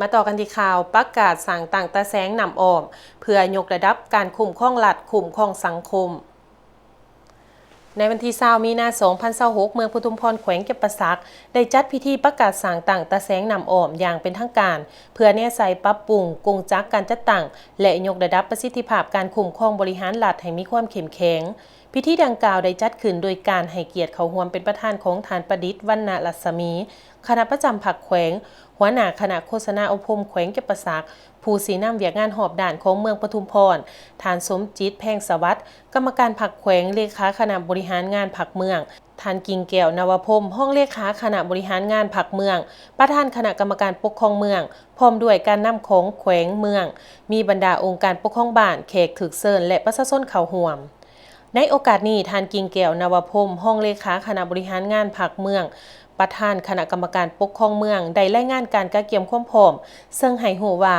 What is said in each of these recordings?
ມາຕໍ່ກັນທີ່ຂ່າວ ປະກາດສ້າງຕັ້ງຕາແສງນ້ຳອ້ອມ ເພື່ອຍົກລະດັບການຄຸ້ມຄອງລັດ, ຄຸ້ມຄອງສັງຄົມ. ໃນວັນທີຊາວ ມີນາ ສອງພັນຊາວຫົກ ເມືອງປະທຸມພອນ ແຂວງຈຳປາສັກ ໄດ້ຈັດພິທີປະກາດສ້າງຕັ້ງຕາແສງນ້ຳອ້ອມຢ່າງເປັນທາງການ ເພື່ອແນໃສ່ປັບປຸງກົງຈັກການຈັດຕັ້ງ ແລະ ຍົກລະດັບປະສິດທິພາບການຄຸ້ມຄອງບໍລິຫານລັດໃຫ້ມີຄວາມເຂັ້ມແຂງ. ພິທີດັ່ງກ່າວໄດ້ຈັດຂຶ້ນໂດຍການໃຫ້ກຽດເຂົ້າຮ່ວມເປັນປະທານຂອງທ່ານ ປະດິດ ວັນນະລັດສະໝີ ຄະນະປະຈຳພັກແຂວງ, ຫົວໜ້າຄະນະໂຄສະນາອົບຮົມແຂວງຈຳປາສັກ, ຜູ້ຊີ້ນຳວຽກງານຮອບດ້ານຂອງເມືອງປະທຸມພອນ, ທ່ານ ສົມຈິດ ແພງສະຫວັດ ກຳມະການພັກແຂວງ, ເລຂາຄະນະບໍລິຫານງານພັກເມືອງ, ທ່ານ ກິ່ງແກ້ວ ນະວະພົມ ຮອງເລຂາຄະນະບໍລິຫານງານພັກເມືອງ, ປະທານຄະນະກຳມະການປົກຄອງເມືອງ, ພ້ອມດ້ວຍການນຳຂອງແຂວງເມືອງ, ມີບັນດາອົງການປົກຄອງບ້ານ, ແຂກຖືກເຊີນ ແລະ ປະຊາຊົນເຂົ້າຮ່ວມ. ໃນໂອກາດນີ້, ທ່ານ ກິ່ງແກ້ວ ນະວະພົມ ຮອງເລຂາຄະນະບໍລິຫານງານພັກເມືອງ, ປະທານຄະນະກຳມະການປົກຄອງເມືອງ ໄດ້ລາຍງານການກະກຽມຄວາມພ້ອມ, ເຊິ່ງໃຫ້ຮູ້ວ່າ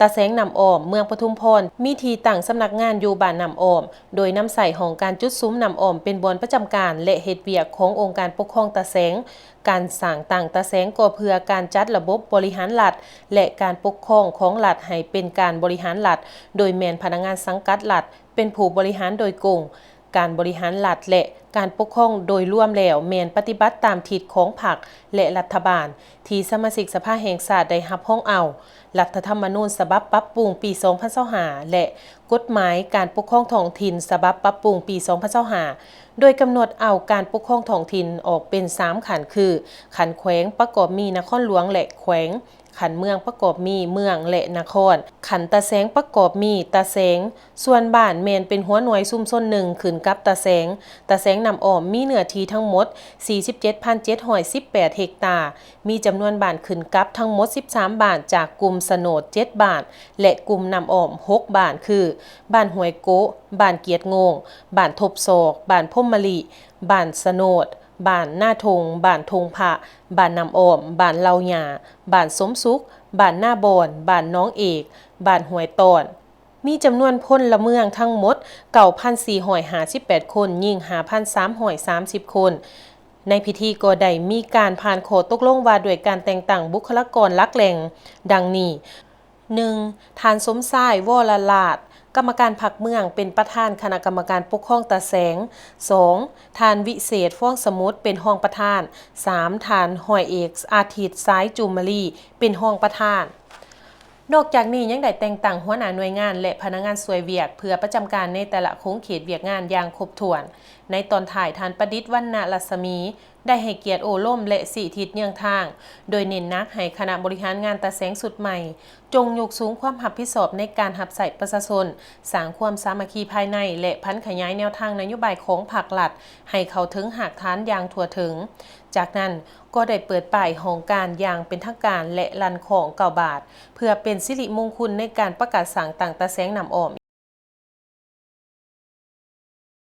ຕາແສງນ້ຳອ້ອມ ເມືອງປະທຸມພອນ ມີທີ່ຕັ້ງສຳນັກງານຢູ່ບ້ານນ້ຳອ້ອມ, ໂດຍນຳໃຊ້ຫ້ອງການຈຸດສຸມນ້ຳອ້ອມເປັນບ່ອນປະຈຳການ ແລະ ເຮັດວຽກຂອງອົງການປົກຄອງຕາແສງ. ການສ້າງຕັ້ງຕາແສງກໍເພື່ອການຈັດລະບົບບໍລິຫານລັດ ແລະ ການປົກຄອງຂອງລັດໃຫ້ເປັນການບໍລິຫານລັດ, ໂດຍແມ່ນພະນັກງານສັງກັດລັດ ເປັນຜູ້ບໍລິຫານໂດຍກົງ. ການບໍລິຫານລັດ ແລະ ການປົກຄອງໂດຍລວມແລ້ວແມ່ນປະຕິບັດຕາມທິດຂອງພັກ ແລະ ລັດຖະບານ ທີ່ສະມາຊິກສະພາແຫ່ງຊາດໄດ້ຮັບຮອງເອົາ, ລັດຖະທຳມະນູນສະບັບປັບປຸງປີສອງພັນຊາວຫ້າ ແລະ ກົດໝາຍການປົກຄອງທ້ອງຖິ່ນສະບັບປັບປຸງປີສອງພັນຊາວຫ້າ ໂດຍກຳນົດເອົາການປົກຄອງທ້ອງຖິ່ນອອກເປັນສາມຂັ້ນ ຄື ຂັ້ນແຂວງປະກອບມີນະຄອນຫຼວງ ແລະ ແຂວງ, ຂັ້ນເມືອງປະກອບມີເມືອງ ແລະ ນະຄອນ, ຂັ້ນຕາແສງປະກອບມີຕາແສງ. ສ່ວນບ້ານແມ່ນເປັນຫົວໜ່ວຍຊຸມຊົນໜຶ່ງຂຶ້ນກັບຕາແສງ. ຕາແສງນ້ຳອ້ອມມີເນື້ອທີ່ທັງໝົດສີ່ສິບເຈັດພັນເຈັດຮ້ອຍສິບແປດເຮັກຕາ, ມີຈຳນວນບ້ານຂຶ້ນກັບທັງໝົດສິບສາມບ້ານ ຈາກກຸ່ມສະໂນດເຈັດບ້ານ ແລະ ກຸ່ມນ້ຳອ້ອມຫົກບ້ານ ຄື ບ້ານຫ້ວຍໂກະ, ບ້ານກຽດໂງ່ງ, ບ້ານທົບຊອກ, ບ້ານພົມມະລິ, ບ້ານສະໂນດ, ບ້ານນາທົ່ງ, ບ້ານທົ່ງພະ, ບ້ານນ້ຳອ້ອມ, ບ້ານເຫຼົ່າຫຍ້າ, ບ້ານສົມສຸກ, ບ້ານນາບອນ, ບ້ານໜອງເອກ, ບ້ານຫ້ວຍຕ້ອນ. ມີຈຳນວນພົນລະເມືອງທັງໝົດເກົ້າພັນສີ່ຮ້ອຍຫ້າສິບແປດຄົນ, ຍິງຫ້າພັນສາມຮ້ອຍສາມສິບຄົນ. ໃນພິທີກໍໄດ້ມີການຜ່ານຂໍ້ຕົກລົງວ່າດ້ວຍການແຕ່ງຕັ້ງບຸກຄະລາກອນຫຼັກແຫຼ່ງ ດັ່ງນີ້: ໜຶ່ງ ທ່ານ ສົມຊາຍ ວໍລະລາດ ກຳມະການພັກເມືອງ ເປັນປະທານຄະນະກຳມະການປົກຄອງຕາແສງ. ສອງ ທ່ານ ວິເສດ ຟອງສະໝຸດ ເປັນຮອງປະທານ. ສາມ ທ່ານ ຮ້ອຍເອກ ອາທິດ ສາຍຈູມມະລີ ເປັນຮອງປະທານ. ນອກຈາກນີ້ຍັງໄດ້ແຕ່ງຕັ້ງຫົວໜ້າໜ່ວຍງານ ແລະ ພະນັກງານຊ່ວຍວຽກ ເພື່ອປະຈຳການໃນແຕ່ລະຂົງເຂດວຽກງານຢ່າງຄົບຖ້ວນ. ໃນຕອນທ້າຍ, ທ່ານ ປະດິດ ວັນນະລັດສະໝີ ໄດ້ໃຫ້ກຽດໂອ້ລົມ ແລະ ຊີ້ທິດເຍືອງທາງ, ໂດຍເນັ້ນໜັກໃຫ້ຄະນະບໍລິຫານງານຕາແສງຊຸດໃໝ່ ຈົ່ງຍົກສູງຄວາມຮັບຜິດຊອບໃນການຮັບໃຊ້ປະຊາຊົນ, ສ້າງຄວາມສາມັກຄີພາຍໃນ ແລະ ຜັນຂະຫຍາຍແນວທາງນະໂຍບາຍຂອງພັກລັດໃຫ້ເຂົ້າເຖິງຮາກຖານຢ່າງທົ່ວເຖິງ. ຈາກນັ້ນກໍໄດ້ເປີດປ້າຍຫ້ອງການຢ່າງເປັນທາງການ ແລະ ລັ່ນຄ້ອງເກົ້າບາດ ເພື່ອເປັນສິລິມົງຄຸນໃນການປະກາດສ້າງຕັ້ງຕາແສງນ້ຳອ້ອມ